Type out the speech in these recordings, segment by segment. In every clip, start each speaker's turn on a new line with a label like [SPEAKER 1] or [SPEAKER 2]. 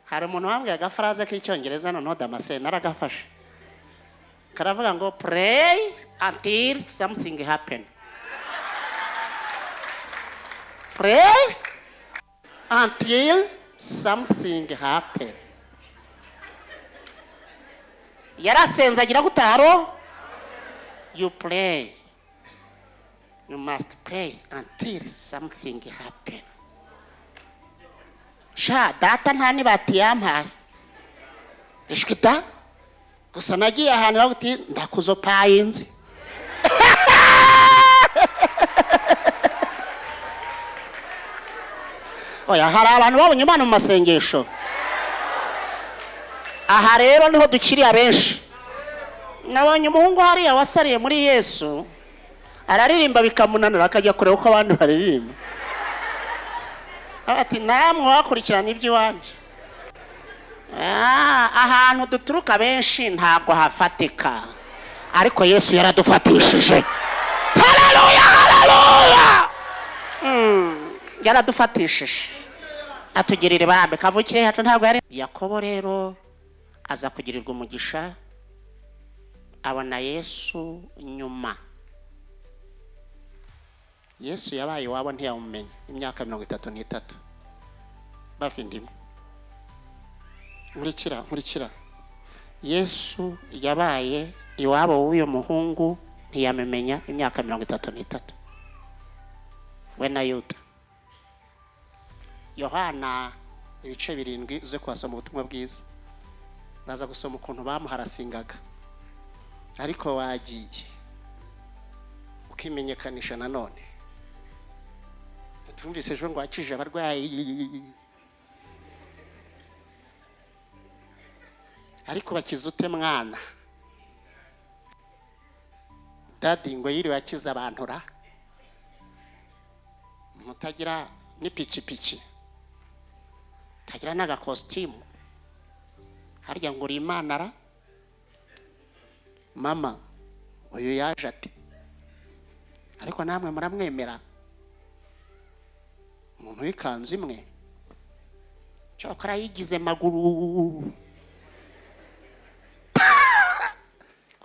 [SPEAKER 1] Hari umuntu wambwiye agafraze k'icyongereza, noneho Damascene naragafashe, karavuga ngo pray until something happen. Pray until something happen. Yarasenze agira gutaro. You pray, you must pray until something happen. Sha data nta nibati yampaye, ishwi da, gusa nagiye ahantu bavuga uti ndakuzopaye inzi. Oya, hari abantu babonye Imana mu masengesho. Aha rero niho dukiriye abenshi. Nabonye umuhungu hariya wasariye muri Yesu, araririmba bikamunanira, akajya kureba uko abandi baririmba. Ati namwe wakurikirana iby'iwanyu. Ahantu duturuka benshi ntabwo hafatika, ariko Yesu yaradufatishije. Haleluya, haleluya. Yaradufatishije atugirira ibambe. Kavukire yacu ntabwo yari. Yakobo rero aza kugirirwa umugisha, abona Yesu nyuma. Yesu yabaye iwabo ntiyamumenya imyaka 33. Bavindimwe, nkurikira, nkurikira. Yesu yabaye iwabo w'uyu muhungu ntiyamumenya imyaka 33, we na Yuda. Yohana ibice 7, uze kuhasoma ubutumwa bwiza, uraza gusoma ukuntu bamuharasingaga, ariko wagiye ukimenyekanisha. Nanone tutumvise ejo ngo wakije abarwayi, ariko bakiza ute mwana? Daddy ngo yiriwe akiza abantu ra, mutagira n'ipikipiki, utagira n'agakositimu, harya ngo uri Imana ra? Mama uyu yaje ati ariko namwe muramwemera, umuntu w'ikanzu imwe cyokora yigize maguru.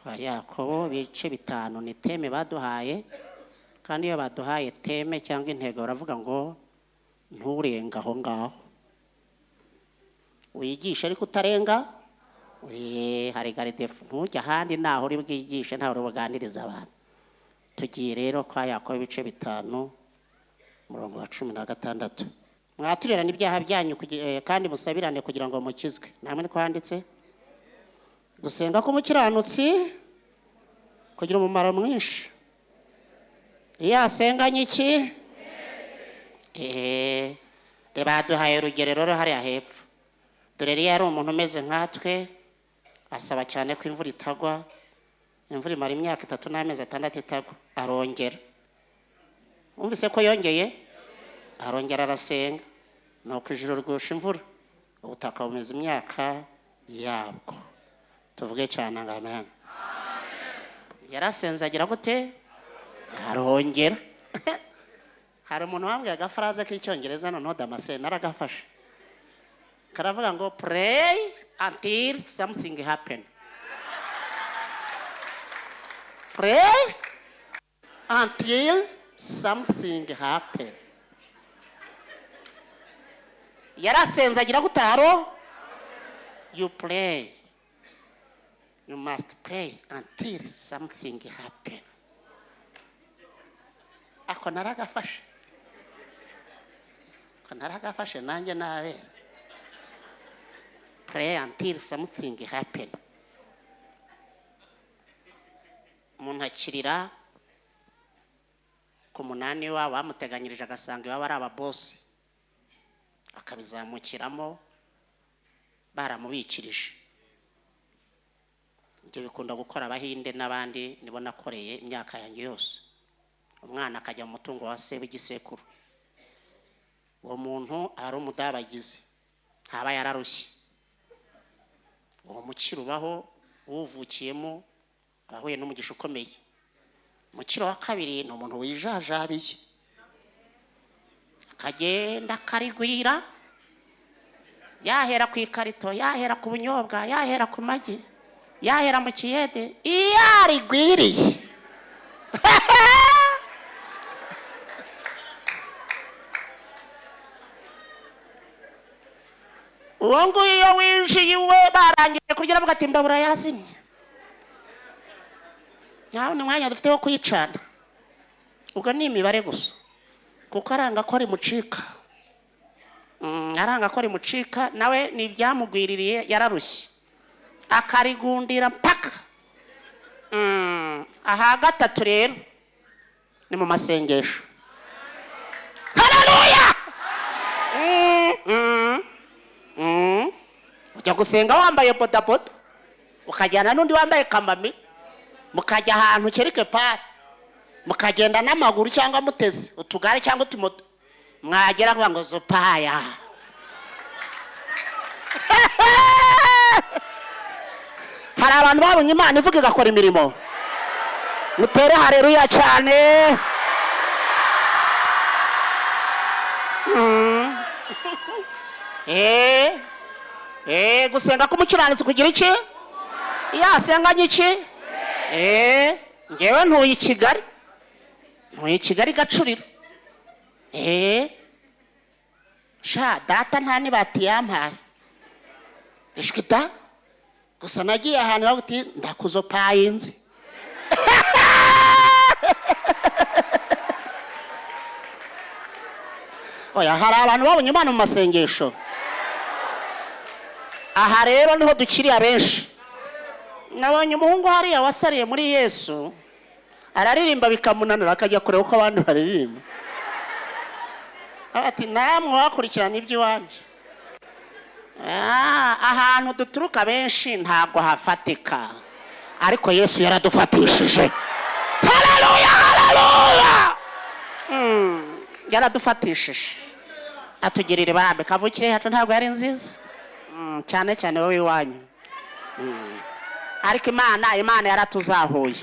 [SPEAKER 1] Kwa Yakobo bice 5 ni thème baduhaye, kandi iyo baduhaye thème cyangwa intego baravuga ngo nturenga aho ngaho, wigisha ariko utarenga. Hari garde-fou, ntujya ahandi, ntaho uri bwigishe, ntaho uri buganiriza abantu. Tugiye rero kwa Yakobo ibice 5 umurongo wa 16. Mwaturirane ibyaha byanyu kandi musabirane kugira ngo mukizwe. Namwe niko handitse. Gusenga k'umukiranutsi kugira umumaro mwinshi. Iyo asenganye iki? Reba duhaye urugero rero hariya hepfo. Dore rero yari umuntu umeze nkatwe, asaba cyane ko imvura itagwa. Imvura imara imyaka 3 n'amezi 6 itagwa, arongera. Wumvise ko yongeye? Arongera arasenga, nuko ijuru rigusha imvura, ubutaka bumeze imyaka yabwo. Tuvuge cyane ngo amen. Yarasenze agira gute? Arongera. Hari umuntu wambwiye agafraze k'icyongereza, noneho Damascene naragafashe, karavuga ngo pray until something happen. Pray until something happen. Yarasenze agira gutaro. You pray, you must pray until something happen. Ako naragafashe, ako naragafashe nanjye nabera. Pray until something happen. Umuntu akirira ku munani wabo bamuteganyirije, agasanga iwabo ari ababosi, akabizamukiramo baramubikirije. Ibyo bikunda gukora abahinde n'abandi, nibo nakoreye imyaka yanjye yose. Umwana akajya mu mutungo wa se w'igisekuru, uwo muntu ari umudabagizi, ntaba yararushye. Uwo mukiro ubaho uwuvukiyemo aba ahuye n'umugisha ukomeye. Umukiro wa kabiri ni umuntu wijajabiye, akagenda akarigwira, Yahera ku ikarito, yahera ku bunyobwa, yahera ku magi, yahera mu kiyede, iyo arigwiriye. Uwo nguyu iyo winjiye iwe barangije kurya aravuga ati imbabura yazimye, nta wundi mwanya dufite wo kuyicana. Ubwo ni imibare gusa, kuko aranga ko rimucika. Aranga ko rimucika, nawe ni ibyamugwiririye, yararushye akarigundira mpaka. Aha gatatu rero ni mu masengesho. Haleluya! Ujya gusenga wambaye bodaboda, ukajyana n'undi wambaye kamami, mukajya ahantu kereke pari, mukagenda n'amaguru cyangwa muteze utugare cyangwa utumoto, mwagera kuvuga ngo zopaya. Hari abantu babonye Imana ivuga igakora imirimo. Mutere haleluya cyane. Gusenga k'umukiranutsi kugira iki? Yasenganye iki? Ngewe ntuye i Kigali, ntuye i Kigali Gacuriro. Sha data nta nibati yampaye, ishwi da, gusa nagiye ahantu bavuga uti ndakuzopaye inzi. Oya, hari abantu babonye Imana mu masengesho. Aha rero niho dukiriye abenshi. Nabonye umuhungu hariya wasariye muri Yesu, araririmba bikamunanira, akajya kureba uko abandi baririmba. Ati namwe wakurikirana iby'iwanjye. Ahantu duturuka benshi ntabwo hafatika, ariko Yesu yaradufatishije. Haleluya, haleluya! Yaradufatishije atugirira ibambe. Kavukire yacu ntabwo yari nziza, cyane cyane wowe iwanyu. Ariko Imana yaratuzahuye.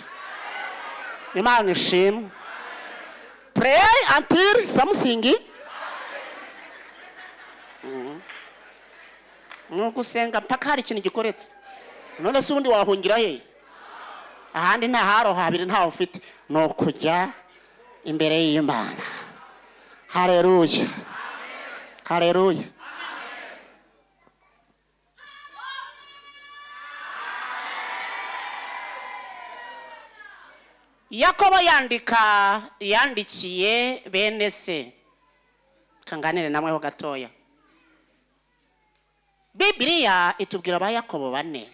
[SPEAKER 1] Imana ishimwe. Pray until something. Ni ugusenga mpaka hari ikintu gikoretse. None se ubundi wahungira he? Ahandi nta haro habiri ntawe ufite, ni ukujya imbere y'Imana. Haleluya, haleluya. Yakobo yandika, yandikiye bene se. Kanganire namwe ho gatoya. Bibiliya itubwira ba Yakobo bane.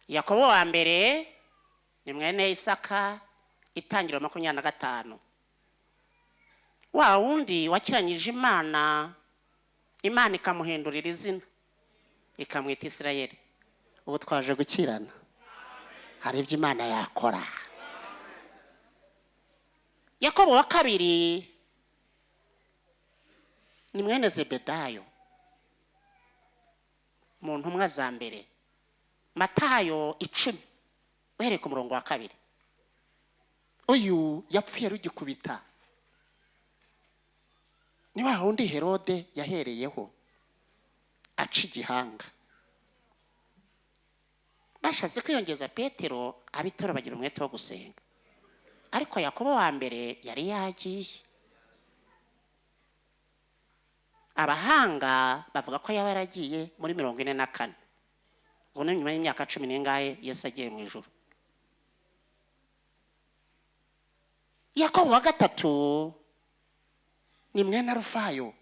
[SPEAKER 1] Yakobo wa mbere ni mwene Isaka, itangiriro 25. Wa wundi wakiranyije Imana, Imana ikamuhindurira izina ikamwita Isirayeli. Ubu twaje gukirana, hari ibyo Imana yakora. Yakobo wa kabiri ni mwene Zebedayo, mu ntumwa za mbere. Matayo 10 uhereye ku murongo wa 2. Uyu yapfuye rugikubita. Ni wa wundi Herode yahereyeho aca igihanga. Bashatse kwiyongeza Petero, abitora bagira umwete wo gusenga. Ariko Yakobo wa mbere yari yagiye. Abahanga bavuga ko yaba yaragiye muri 44. Ubwo ni nyuma y'imyaka 10 n'ingahe Yesu agiye mu ijuru. Yakobo wa gatatu ni mwene Alufayo.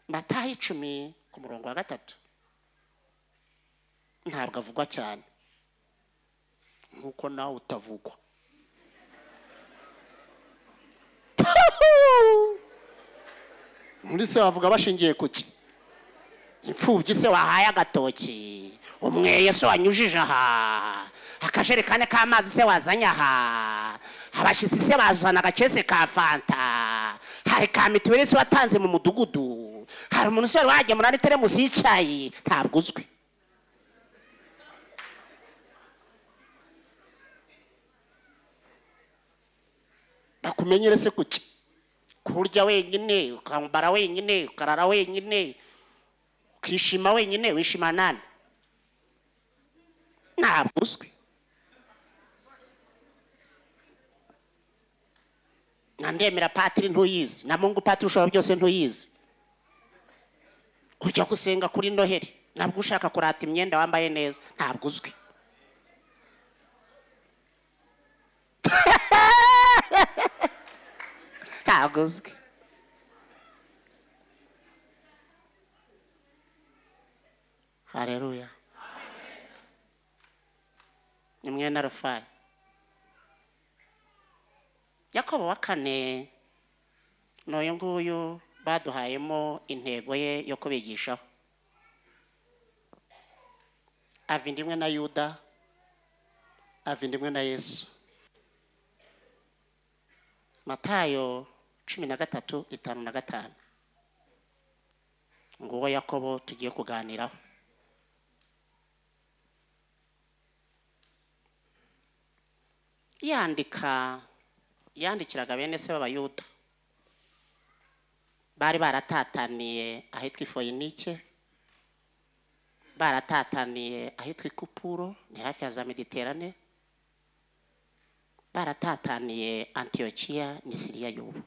[SPEAKER 1] Matayo 10 ku murongo wa 3. Ntabwo avugwa cyane nkuko nawe utavugwa. Muri se bavuga bashingiye kuki? Imfubyi se wahaye agatoki, umweye se wanyujije aha, akajerekane k'amazi se wazanye aha, abashyitsi se bazana agakese ka fanta, hari ka mituweli se watanze mu mudugudu, hari umuntu se wari wagemura n'iteremusi y'icyayi, ntabwo uzwi. Bakumenyere se kuki? Kurya wenyine, ukambara wenyine, ukarara wenyine, ukishima wenyine, wishima nani? Ntabwo uzwi. Na Ndemera patiri ntuyizi, na Mungu patiri ushobora byose ntuyizi. Ujya gusenga kuri Noheli, ntabwo ushaka kurata imyenda wambaye neza, ntabwo uzwi. Ntabwo uzwi. Haleluya. Ni mwene Alufayo. Yakobo wa kane ni uyu nguyu baduhayemo intego ye yo kubigishaho. Ava inda imwe na Yuda, ava inda imwe na Yesu. Matayo 13:5-5. Nguwo Yakobo tugiye kuganiraho. Yandika, yandikiraga bene se b'Abayuda bari baratataniye ahitwa Ifoyinike, baratataniye ahitwa Ikupuro, ni hafi ya za Mediterane, baratataniye Antiyokiya ni Siriya y'ubu.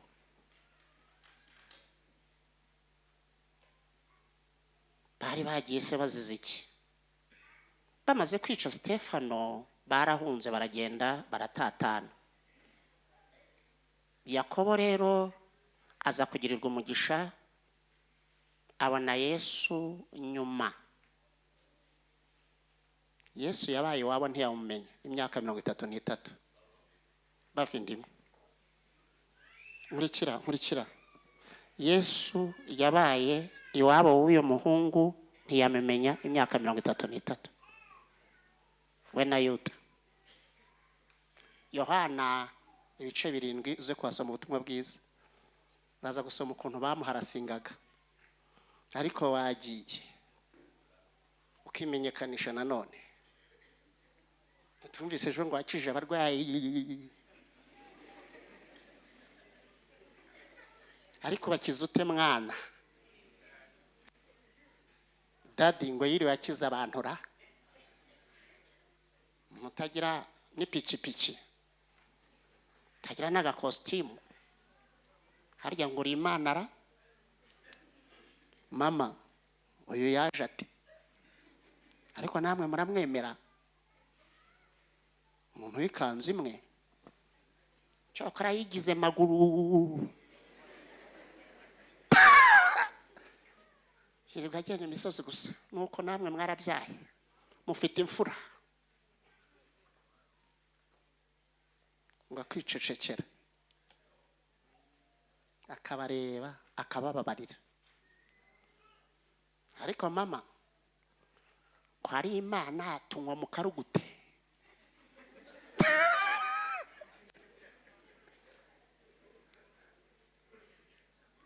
[SPEAKER 1] Bari bagiye se bazize iki? Bamaze kwica Stefano barahunze baragenda baratatana. Yakobo rero aza kugirirwa umugisha, abona Yesu nyuma. Yesu yabaye iwabo ntiyamumenya imyaka 33. Bava indimwe. Nkurikira, nkurikira. Yesu yabaye iwabo w'uyu muhungu ntiyamumenya imyaka 33. We na Yuda. Yohana ibice 7 uze kuhasoma ubutumwa bwiza. Uraza gusoma ukuntu bamuharasingaga. Ariko wagiye ukimenyekanisha nanone. Tumvise ejo ngo wakije abarwayi. Ariko bakiza ute mwana? Dadi ngo yiriwe akiza abantu ra? Mutagira n'ipikipiki, tagira n'agakositimu, harya ngo uri Imana ra? Mama uyu yaje ati, ariko namwe muramwemera? Umuntu w'ikanzu imwe cyokora yigize maguru, yirirwa agenda imisozi gusa. Nuko namwe mwarabyaye, mufite imfura, ngo akwicecekera, akabareba, akabababarira. Ariko mama, ko ari Imana tunywa mu karugute.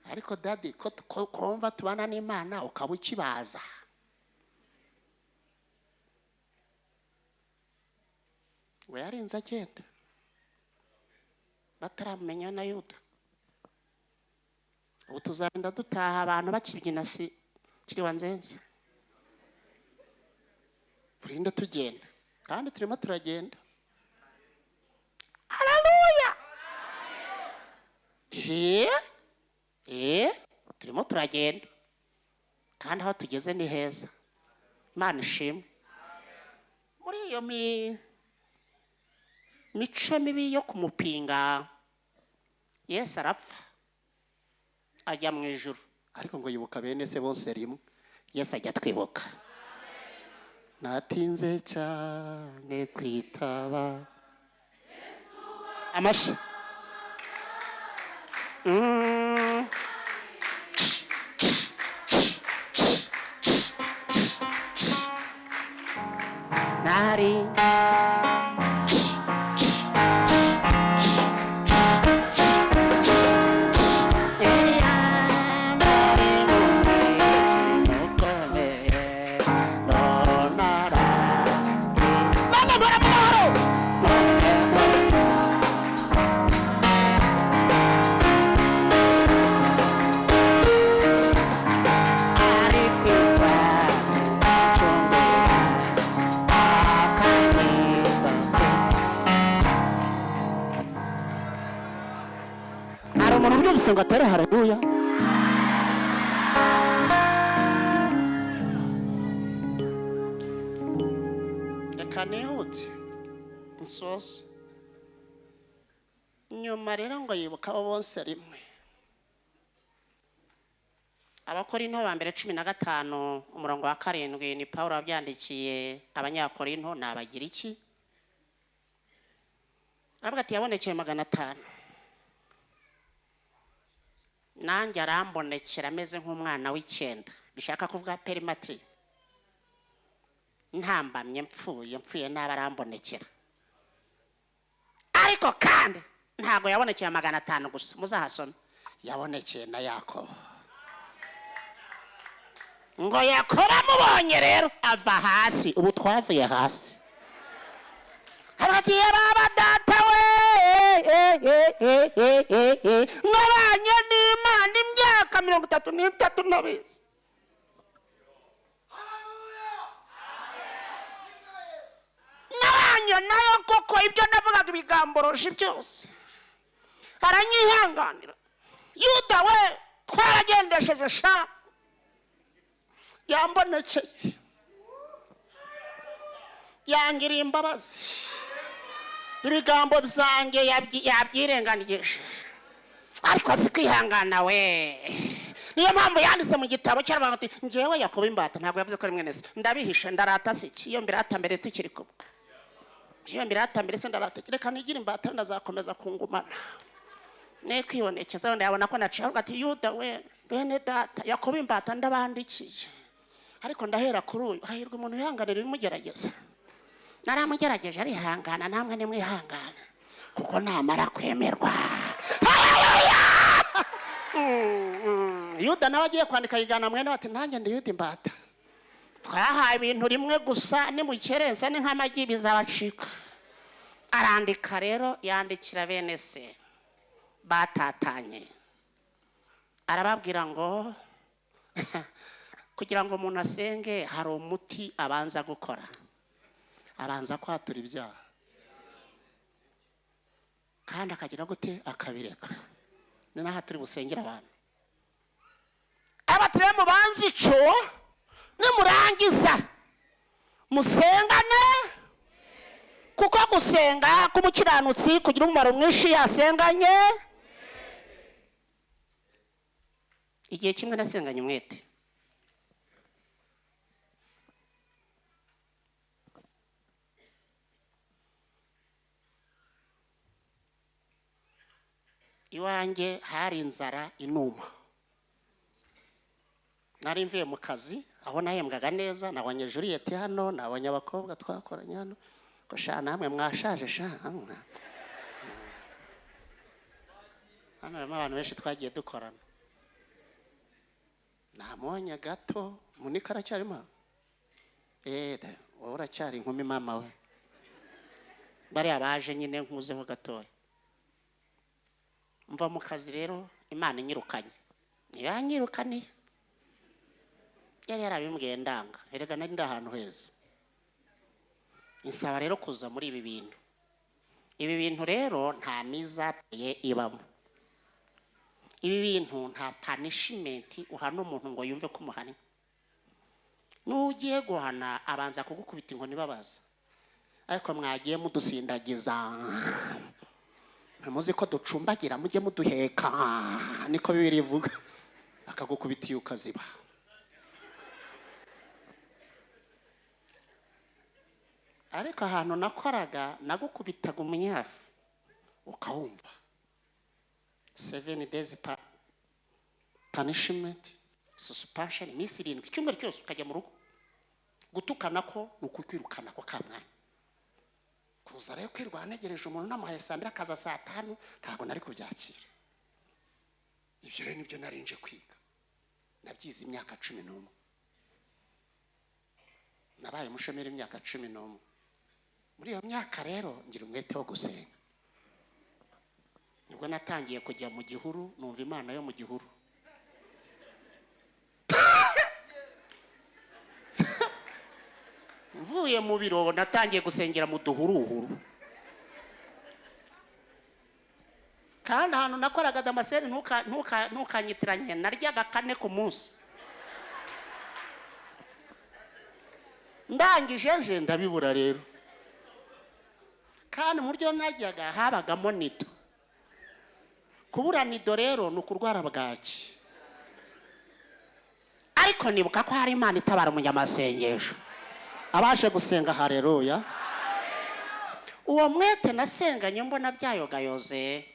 [SPEAKER 1] Ariko dadi, ko kumva tubana n'Imana ukaba ukibaza. We yarinze agenda bataramenya na Yuda. Ubu tuzagenda dutaha abantu bakibyina si kiriwa nzenze. Turinde tugenda, kandi turimo turagenda. Haleluya! Turimo turagenda, kandi aho tugeze ni heza. Imana ishimwe. Muri iyo mico mibi yo kumupinga, Yesu arapfa ajya mu ijuru, ariko ngo yibuka bene se bose rimwe. Yesu ajya twibuka. Natinze cyane kwitaba amashyi. Nari Uwabyumvise ngo atere haleluya. Reka nihute nsoze. Nyuma rero ngo yibuka abo bose rimwe. Abakorinto ba mbere 15 umurongo wa 7, ni Pawulo wabyandikiye Abanyakorinto. Ni Abagiriki. Aravuga ati yabonekeye 500, nanjye arambonekera ameze nk'umwana w'icyenda, bishaka kuvuga perimatiri, ntambamye, mpfuye, mpfuye nabi arambonekera. Ariko kandi ntabwo yabonekeye 500 gusa, muzahasome, yabonekeye na Yakobo. Ngo Yakobo amubonye rero ava hasi. Ubu twavuye hasi. Hagati ya baba data we, mwabanye n'Imana imyaka 33 ntabizi. Nabanye nayo koko, ibyo navugaga ibigamboroje byose aranyihanganira. Yuda we twaragendesheje sha, yambonekeye, yangiriye imbabazi, ibigambo byanjye yabyirenganije, ariko azi kwihangana we. Niyo mpamvu yanditse mu gitabo cy'abantu ati ngewe Yakobo imbata, ntabwo yavuze ko ari mwene se, ndabihishe, ndarata se iki? Iyo mbirata mbere tukiri kumwe, iyo mbirata mbere se ndarata, reka nigire imbata, ndazakomeza kungumana ne kwibonekeza. Wenda yabona ko naciye, avuga ati Yuda we, bene data, Yakobo imbata, ndabandikiye, ariko ndahera kuri uyu. Hahirwa umuntu wihanganira ibimugerageza. Naramugerageje arihangana, namwe nimwihangana, kuko namara kwemerwa. Haleluya! Yuda nawe agiye kwandika yigana mwene ati nanjye ndi Yuda imbata, twahaye ibintu rimwe gusa, nimukereza ni nk'amagi bizabacika. Arandika rero, yandikira bene se batatanye, arababwira ngo kugira ngo umuntu asenge hari umuti abanza gukora, abanza kwatura ibyaha kandi akagira gute, akabireka. Ni naho turi busengera abantu. Abatire mubanze ico, nimurangiza musengane, kuko gusenga k'umukiranutsi kugira umumaro mwinshi yasenganye. Igihe kimwe nasenganye umwete, iwanjye hari inzara inuma. Nari mvuye mu kazi aho nahembwaga neza, nabonye Juliet hano, nabonye abakobwa twakoranye hano, ko sha namwe mwashaje sha. Hano harimo abantu benshi twagiye dukorana. Namubonye gato, Munika aracyarimo? Wowe uracyari inkumi mama we. Bariya baje nyine nkuzeho gatoya. Mva mu kazi rero, Imana inyirukanye. Yanyirukaniye. Yari yarabimbwiye ndanga. Erega nari ndi ahantu heza. Insaba rero kuza muri ibi bintu. Ibi bintu rero nta mizapeye ibamo. Ibi bintu nta punishment uhana umuntu ngo yumve ko umuhannye. N'ugiye guhana abanza kugukubita inkoni babaza. Ariko mwagiye mudusindagiza. Ntimuzi ko ducumbagira, mujye muduheka. Niko Bibiliya ivuga. Akagukubita iyo ukaziba. Ariko ahantu nakoraga nagukubitaga umunyafu ukawumva. 7 days punishment, suspension, iminsi 7, icyumweru cyose ukajya mu rugo. Gutukana ko ni ukukwirukana ko kamwanya. Kuza rero kwirwana ntegereje umuntu namuhaye saa 2 akaza saa 5, ntabwo nari kubyakira. Ibyo rero nibyo narinje kwiga. Nabyize imyaka 11. Nabaye umushomeri imyaka 11. Muri iyo myaka rero ngira umwete wo gusenga. Nibwo natangiye kujya mu gihuru, numva Imana yo mu gihuru. Mvuye mu biro natangiye gusengera mu duhuruhuru. Kandi ahantu Ahantu nakoraga, Damascene, ntukanyitiranye, naryaga kane ku munsi. Ndangije nje ndabibura rero. Kandi mu buryo najyaga habagamo nido. Kubura nido rero ni ukurwara bwaki. Ariko nibuka ko hari Imana itabara umunyamasengesho. Abashe gusenga, haleluya. Uwo mwete nasenganye mbona byayogayoze.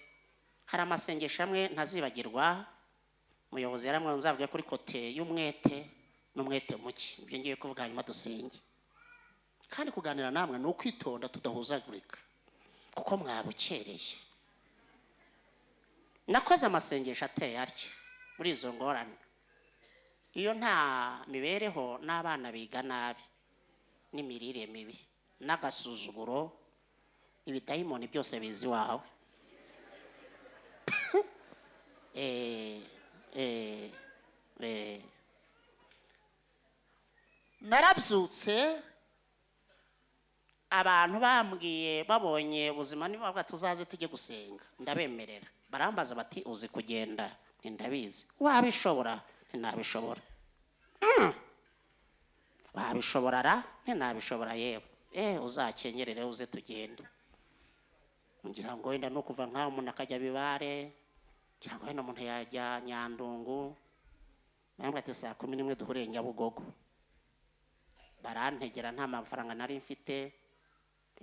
[SPEAKER 1] Hari amasengesho amwe ntazibagirwa. Umuyobozi yaramwe nzavuge kuri côté y'umwete n'umwete muke. Ibyo ngiye kuvuga, hanyuma dusenge. Kandi kuganira namwe ni ukwitonda, tudahuzagurika, kuko mwabukereye. Nakoze amasengesho ateye atya muri izo ngorane. Iyo nta mibereho, n'abana biga nabi, n'imirire mibi n'agasuzuguro, ibidayimoni byose bizi iwawe. Narabyutse, abantu bambwiye babonye ubuzima, niba bavuga tuzaze tujye gusenga, ndabemerera. Barambaza bati: "Uzi kugenda?" Nti: "Ndabizi." "Wabishobora?" "Ntinabishobora." "Wabishobora ra?" "Ntinabishobora yewe." "Uzakenyerere uze tugende." Ngira ngo wenda no kuva nk'aho umuntu akajya Bibare, cyangwa wenda umuntu yajya Nyandungu. Bambwira ati: "Saa 11 duhuriye Nyabugogo." Barantegera, nta mafaranga nari mfite.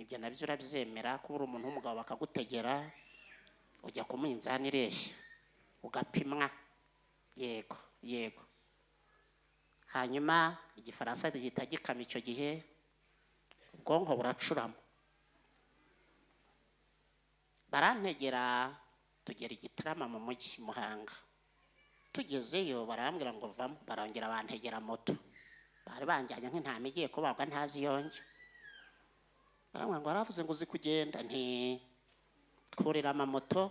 [SPEAKER 1] Ibyo nabyo urabyemera, kuba uri umuntu w'umugabo bakagutegera, ujya ku munzani ireshya ugapimwa. Yego. Hanyuma igifaransa gihita gikama. Icyo gihe ubwonko buracurama. Barantegera, tugera Igitarama mu mujyi Muhanga. Tugezeyo barambwira ngo vamo, barongera bantegera moto. Bari banjyanye nk'intama igiye kubagwa, ntazi iyo njya. Barambwira ngo: "Baravuze ngo uzi kugenda." Nti twurira amamoto,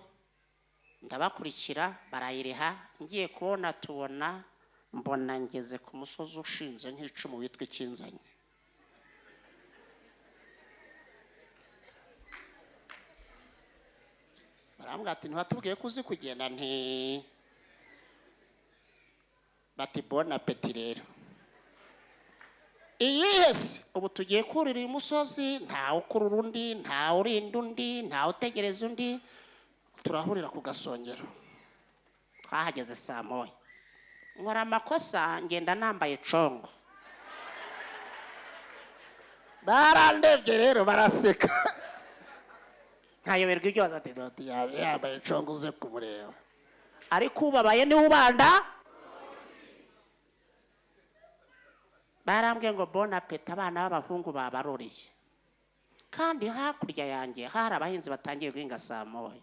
[SPEAKER 1] ndabakurikira, barayiriha. Ngiye kubona, tubona, mbona ngeze ku musozi ushinze nk'icumu witwa Ikinzanye. Barambwira ati: "Ntiwatubwiye ko uzi kugenda?" Nti bati: "Bon appétit rero." Iyihe se? Ubu tugiye kurira uyu musozi, ntawe ukurura undi, ntawe urinda undi, ntawe utegereza undi, turahurira ku gasongero. Twahageze saa 1. Nkora amakosa, ngenda nambaye congo. Barandebye rero baraseka, nkayoberwa ibyo. Ati: "Doti yaje yambaye congo, uze kumureba." Ariko ubabaye niwe ubanda. Barambwiye ngo: "Bon appétit." Abana b'abahungu babaroriye, kandi hakurya yanjye hari abahinzi batangiye guhinga saa 1.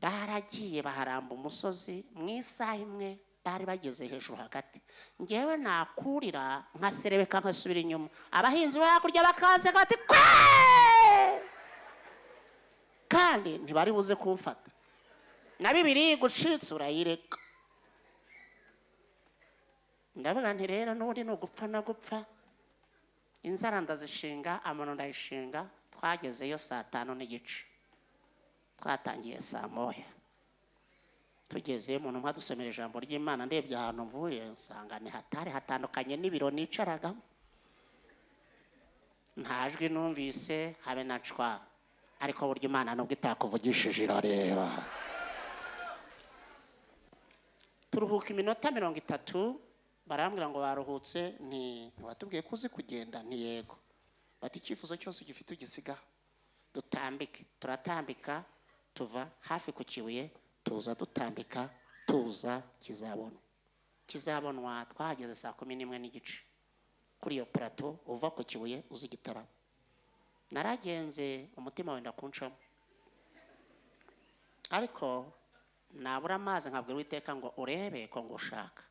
[SPEAKER 1] Baragiye baharamba umusozi, mu isaha imwe bari bageze hejuru hagati. Ngewe nakurira nkaserebeka, nkasubira inyuma, abahinzi bo hakurya bakaza bati: "Kwe!" Kandi ntibari buze kumfata. Na bibiri gucitse urayireka. Ndavuga nti: "Rero n'ubundi ni ugupfa no gupfa." Inzara ndazishinga, amano ndayishinga. Twagezeyo saa 5:30, twatangiye saa 1. Tugezeyo, umuntu umwe adusomera ijambo ry'Imana. Ndebye ahantu mvuye, nsanga ni hatari hatandukanye n'ibiro nicaragamo. Nta jwi numvise, habe na cwa. Ariko burya Imana nubwo itakuvugishije irareba. Turuhuka iminota 30. Barambwira ngo baruhutse. Nti: "Ntiwatubwiye ko uzi kugenda?" Nti: "Yego." Bati: "Icyifuzo cyose ugifite ugisigaho, dutambike." Turatambika, tuva hafi ku Kibuye, tuza dutambika, tuza Kizabonwa. Kizabonwa twahageze saa 11:30, kuri iyo plateau uva ku Kibuye uza Igitaramo. Naragenze, umutima wenda kuncamo, ariko nabura amazi nkabwira Uwiteka ngo: "Urebe ko ngushaka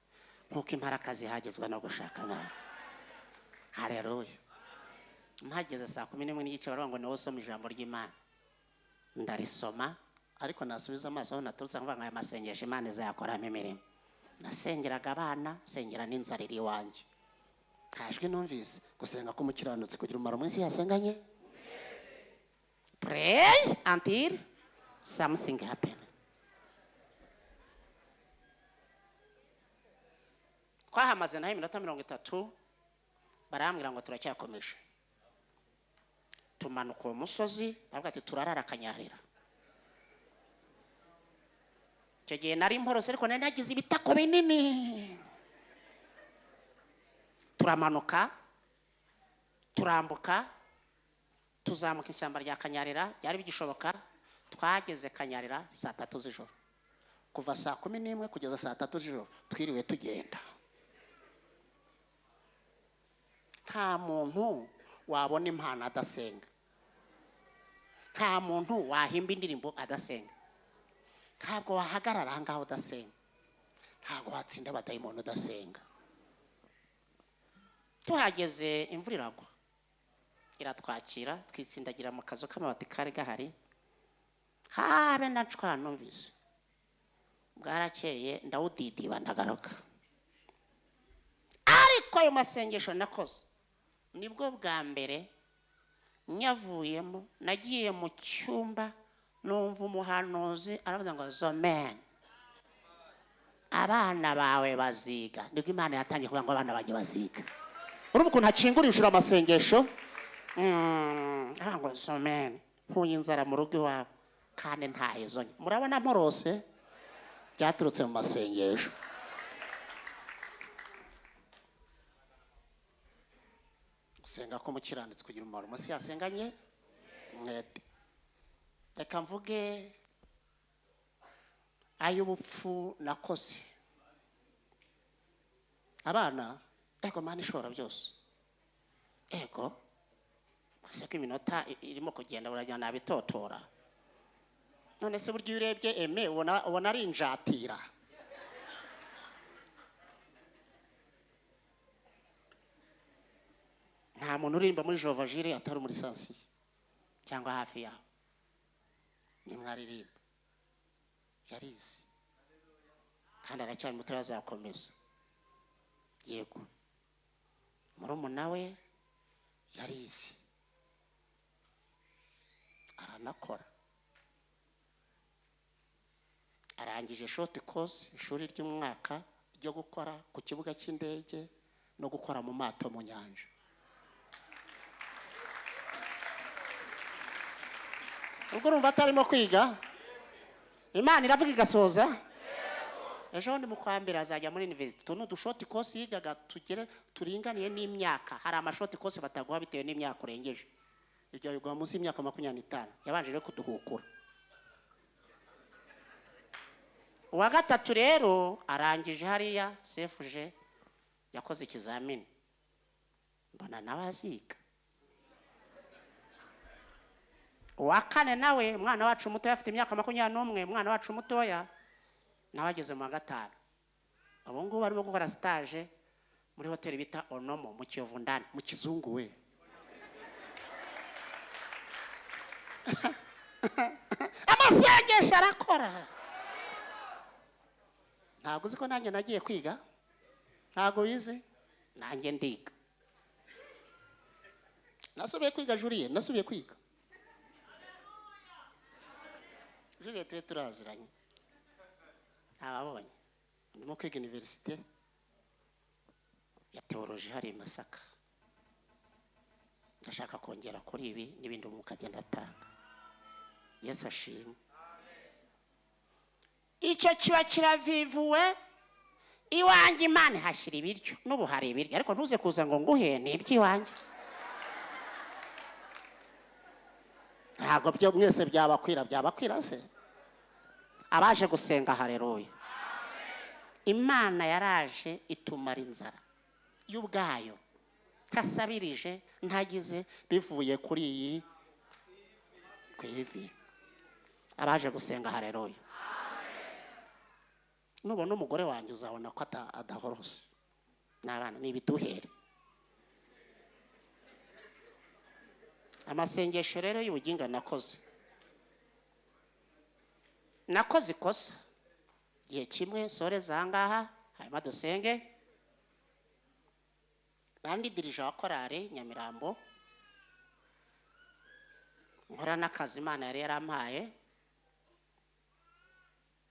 [SPEAKER 1] nk'uko imparakazi hagezwa no gushaka amazi." Hareruya! Mpageze saa 11:30, baravuga ngo: "Niwowe usoma ijambo ry'Imana." Ndarisoma, ariko nasubiza amaso aho naturutse, nkavuga ngo aya masengesho Imana izayakoramo imirimo. Nasengeraga abana, sengera n'inzara iri iwanjye. Nta jwi numvise. Gusenga k'umukiranutsi kugira umumaro mwinshi yasenganye. Pray until something happen. Twahamaze naho iminota 30, barambwira ngo turacyakomeje. Tumanuka uwo musozi, baravuga ati turarara Kanyarira. Icyo gihe nari mporose, ariko nari nagize ibitako binini. Turamanuka, turambuka, tuzamuka ishyamba rya Kanyarira, byari bigishoboka. Twageze Kanyarira saa 3 z'ijoro. Kuva saa 11 kugeza saa 3 z'ijoro twiriwe tugenda. Nta muntu wabona impano adasenga, nta muntu wahimba indirimbo adasenga, ntabwo wahagarara aha ngaho udasenga, ntabwo watsinda abadayimoni udasenga. Tuhageze imvura iragwa iratwakira, twitsindagira mu kazu k'amabati kari gahari, habe na numvise bwarakeye, ndawudidiba ndagaruka. Ariko ayo masengesho nakoze nibwo bwa mbere nyavuyemo, nagiye mu cyumba numva umuhanuzi aravuga ngo zomen, abana bawe baziga. Nibwo Imana yatangiye kuvuga ngo abana banjye baziga. Urumva ukuntu akingurishura amasengesho, aravuga ngo zomen, nkuye inzara mu rugo iwawe kandi ntahezo. Murabona mporose byaturutse mu masengesho. Gusenga ko mukiranutsi kugira umumaro munsi yasenganye mwete. Reka mvuge ay'ubupfu nakoze. Abana ego Mana ishobora byose, ego ese ko iminota irimo kugenda burajyana nabitotora. None se buryo urebye eme ubona ari injatira. Nta muntu uririmba muri Jova Jire atari muri sansiye cyangwa hafi yaho. Nimwaririmba yarize kandi aracyari muto, yazakomeza. Yego, murumuna we yarize aranakora, arangije short course, ishuri ry'umwaka ryo gukora ku kibuga cy'indege no gukora mu mato mu nyanja. Ubwo urumva atarimo kwiga, Imana iravuga igasoza. Ejo bundi mu kwa mbere azajya muri university. Utu ni udushoti course yigaga tugere turinganiye n'imyaka. Hari amashoti course bataguha bitewe n'imyaka urengeje, ibyo biguha munsi y'imyaka 25. Yabanje rero kuduhukura. Uwa gatatu rero arangije hariya sefuje, yakoze ikizamini, mbona nawe aziga. Uwa kane nawe umwana wacu mutoya afite imyaka 21, umwana wacu mutoya nawe ageze mu wa 5. Ubu ngubu arimo gukora stage muri hoteli bita Onomo mu Kiyovu ndani mu kizungu we. Amasengesho arakora. Ntabwo uzi ko nanjye nagiye kwiga? Ntabwo wize? Nanjye ndiga. Nasubiye kwiga Julie, nasubiye kwiga. Julie tube turaziranye. Ntababonye. Ndimo kwiga universite ya teoloji hari i Masaka. Ndashaka kongera kuri ibi n'ibindi umwuka agenda atanga. Yesu ashimwe. Icyo kiba kiravivuwe iwanjye, Imana ihashyira ibiryo. N'ubu hari ibiryo, ariko ntuze kuza ngo nguhe, ni iby'iwanjye. Ntabwo byo mwese byabakwira, byabakwira se? Abaje gusenga haleluya. Imana yaraje itumara inzara y'ubwayo, ntasabirije, ntagize, bivuye kuri iyi ku ivi. Abaje gusenga haleluya. Nubona umugore wanjye uzabona ko adahorose n'abana ni ibiduhere. Amasengesho rero y'ubuginga nakoze, nakoze ikosa igihe kimwe soreza aha ngaha, hanyuma dusenge. Nandi dirija wa korari Nyamirambo, nkora n'akazi Imana yari yarampaye.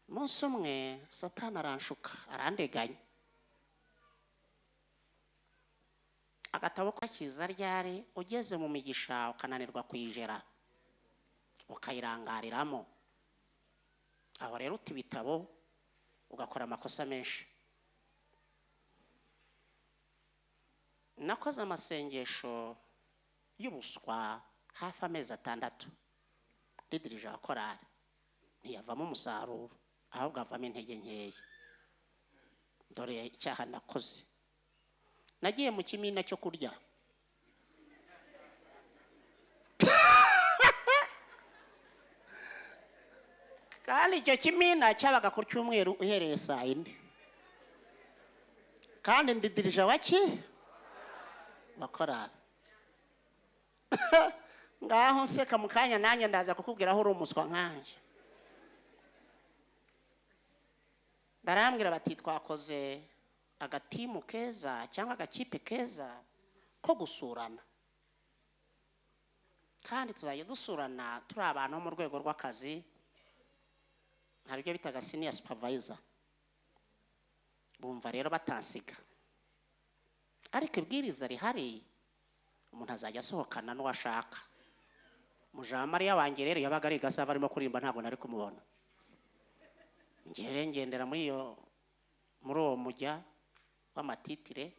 [SPEAKER 1] Umunsi umwe Satani aranshuka, arandeganya. Agatabo kakiza ryari? Ugeze mu migisha ukananirwa kuyijera, ukayirangariramo. Aho rero uta ibitabo, ugakora amakosa menshi. Nakoze amasengesho y'ubuswa hafi amezi 6, ndidirije wa korari, ntiyavamo umusaruro, ahubwo avamo intege nkeya. Dore icyaha nakoze: nagiye mu kimina cyo kurya. Kandi icyo kimina cyabaga ku cyumweru uhereye saa 4, kandi ndidirije waki wa korari. Ngaho nseka mu kanya, nanjye ndaza kukubwira aho uri umuswa nkanjye. Barambwira bati: "Twakoze agatimu keza cyangwa agakipe keza ko gusurana, kandi tuzajya dusurana turi abantu bo mu rwego rw'akazi." Hari ibyo bitaga senior supervisor. Bumva rero batansiga, ariko ibwiriza rihari, umuntu azajya asohokana n'uwo ashaka. Mujamariya wanjye rero yabaga ari i Gasabo arimo kuririmba, ntabwo nari kumubona. Ngewe ngendera muri uwo mujya w'amatitire,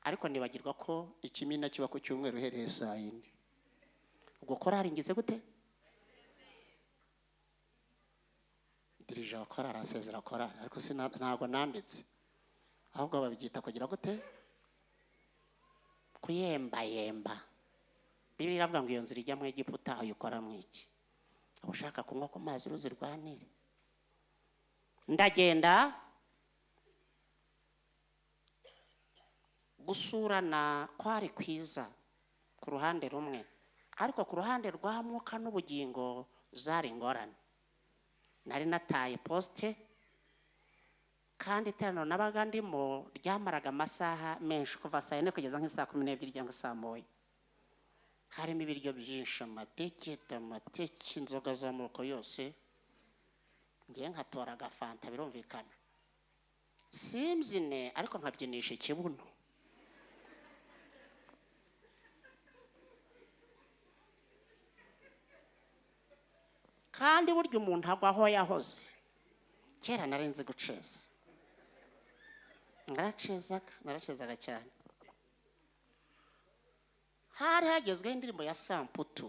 [SPEAKER 1] ariko nibagirwa ko ikimina kiba ku cyumweru uhereye saa 4. Ubwo korari ngize gute? Dirija wa korari asezera korari, ariko ntabwo nanditse, ahubwo babyita kugira gute? Kuyembayemba. Bibiliya iravuga ngo iyo nzira ijya mu Egiputa uyikora mu iki? Uba ushaka kunywa ku mazi uruzi rwa Nili. Ndagenda. Gusurana kwari kwiza ku ruhande rumwe, ariko ku ruhande rwa mwuka n'ubugingo zari ingorane. Nari nataye poste, kandi iteraniro nabaga ndimo ryamaraga amasaha menshi, kuva saa 4 kugeza nk'isaa 12 cyangwa saa 1. Harimo ibiryo byinshi, amadegede, amateke, inzoga z'amoko yose. Ngewe nkatora agafanta, birumvikana simbyine, ariko nkabyinisha ikibuno. Kandi burya umuntu agwa aho yahoze. Kera nari nzi guceza, naracezaga, naracezaga cyane. Hari hagezweho indirimbo ya Samputu: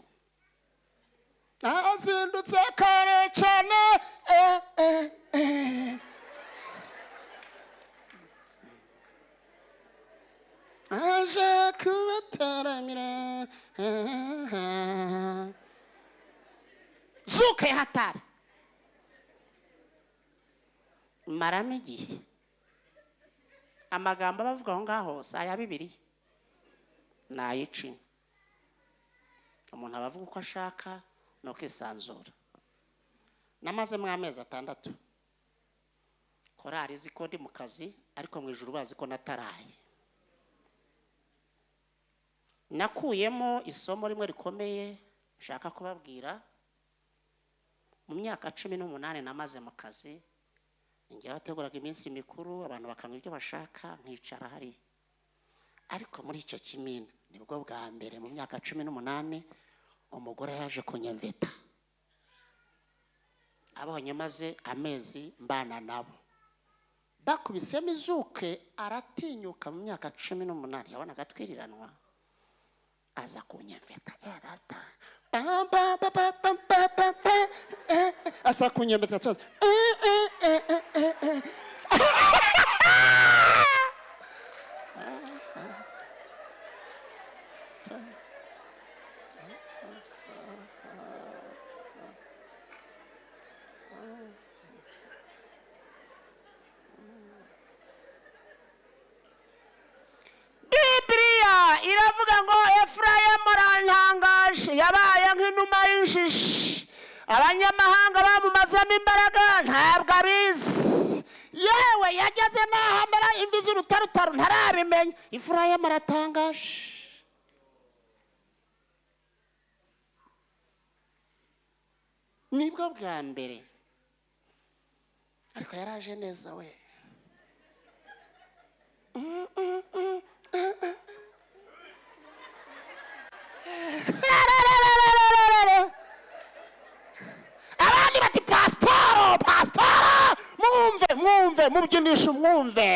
[SPEAKER 1] "Azindutse kare cyane, eh, eh, eh. Aje kubataramira." Zuka ya hatari maramo igihe. Amagambo abavuga aho ngaho si aya Bibiliya, ni ay'icinya. Umuntu aba avuga uko ashaka, ni ukwisanzura. Namazemo amezi 6, korari izi ko ndi mu kazi, ariko mu ijuru bazi ko nataraye. Nakuyemo isomo rimwe rikomeye nshaka kubabwira. Mu myaka 18 namaze mu kazi, njye wateguraga iminsi mikuru, abantu bakanywa ibyo bashaka, nkicara hariya. Ariko muri icyo kimina nibwo bwa mbere mu myaka 18 umugore yaje kunyemveta, abonye maze amezi mbana nabo, bakubisemo izuke, aratinyuka. Mu myaka 18 yabonaga twiriranwa, aza kunyemveta. Erata. Pa, pa, pa, pa, pa, pa, pa, pa, eh, eh. Aza kunyemveta, eh, eh, eh, eh, eh, eh. Bibiliya iravuga ngo Efurayimu arantangaje, yabaye nk'inuma y'injiji, abanyamahanga bamumazemo imbaraga, ntabwo abizi. Yewe, yageze n'aho amara imvi z'urutarutaro, ntarabimenya. Efurayimu aratangaje. Nibwo bwa mbere, ariko yaraje neza we. Umwumve, mubyinisha umwumve.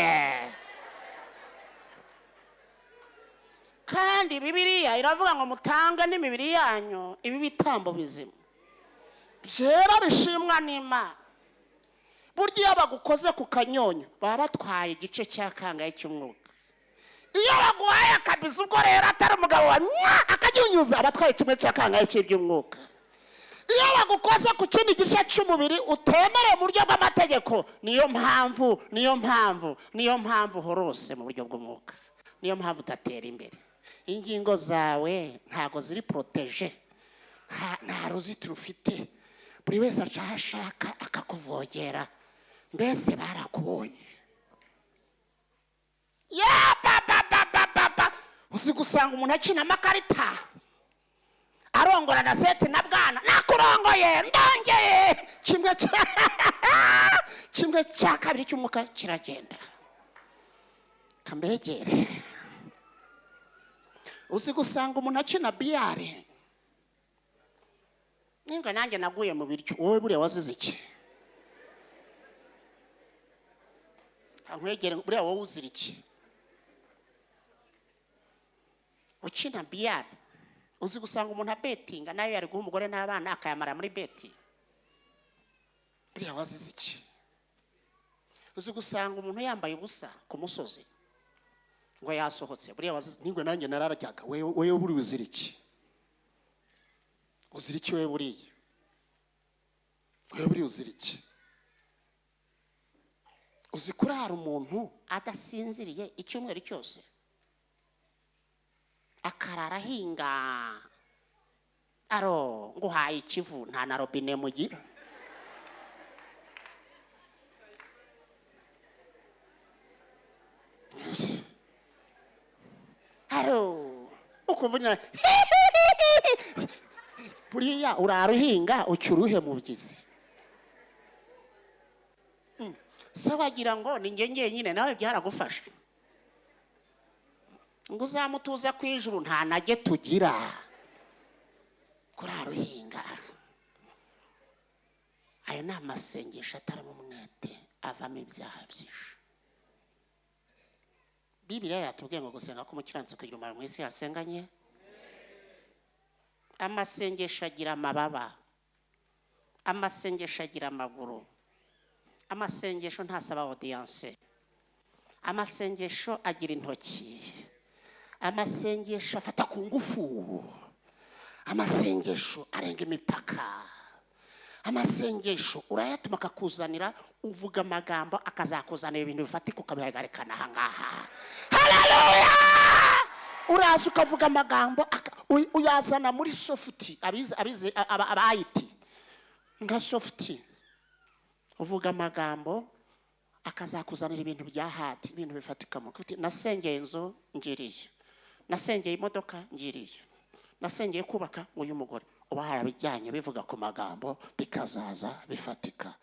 [SPEAKER 1] Kandi Bibiliya iravuga ngo mutange n'imibiri yanyu ibi bitambo bizima byera bishimwa n'Imana. Burya iyo bagukoze ku kanyonyo baba batwaye igice cya kangahe cy'umwuka. Iyo baguhaye akabizi, ubwo rero atari umugabo wa mwa akaginyuza, abatwaye kimwe cya kangahe cy'iby'umwuka. Iyo bagukoze ku kindi gice cy'umubiri utemerewe mu buryo bw'amategeko, niyo mpamvu, niyo mpamvu, niyo mpamvu uhorose mu buryo bw'umwuka, niyo mpamvu udatera imbere. Ingingo zawe ntago ziri protégé, nta ruzitiro ufite. Buri wese aca aho ashaka akakuvogera, mbese barakubonye. Ya ba ba ba ba ba ba, uzi gusanga umuntu akina amakarita arongora na seti na bwana, nakurongoye ndongeye, kimwe cya kabiri cy'umwuka kiragenda. Kambegere, uzi gusanga umuntu akina biyare, ninga nanjye naguye mu biryo. Wowe buriya wazize iki? Nkwegere, buriya wowe uzira iki ukina biyare? Uzi gusanga umuntu abetinga nayo yari guha umugore n'abana akayamara muri beti, buriya wazize iki? Uzi gusanga umuntu yambaye ubusa ku musozi ngo yasohotse, buriya wazize? Ningwe nanjye nararyaga. Wewe buriya uzira iki? Uzira iki wewe buriya? Wewe buriya uzira iki? Uzi kurara umuntu adasinziriye icyumweru cyose, akarara ahinga? Aro nguhaye ikivu, nta na robine mugira. Aro ukumva buriya urara uhinga ucyura uruhe mubyizi? Se wagira ngo ni njye njyenyine? Nawe byaragufashe ngo uzamutuza ku ijuru, nta nage tugira. Kurara uhinga, ayo ni amasengesho atarimo umwete, avamo ibyaha byinshi. Bibiliya yatubwiye ngo gusenga k'umukiranutsi kugira umumaro mu isi yasenganye. Amasengesho agira amababa, amasengesho agira amaguru, amasengesho ntasaba audience, amasengesho agira intoki, amasengesho afata ku ngufu, amasengesho arenga imipaka, amasengesho urayatuma akakuzanira, uvuga amagambo akazakuzanira ibintu bifatika ukabihagarikana aha ngaha. Haleluya! Uraza ukavuga amagambo uyazana muri soft, abize aba IT nka soft, uvuga amagambo akazakuzanira ibintu bya hard, ibintu bifatika. Mu kuti nasengeye inzu ngiriye, nasengeye imodoka ngiriye, nasengeye kubaka uyu mugore, uba harabijyanye bivuga ku magambo bikazaza bifatika.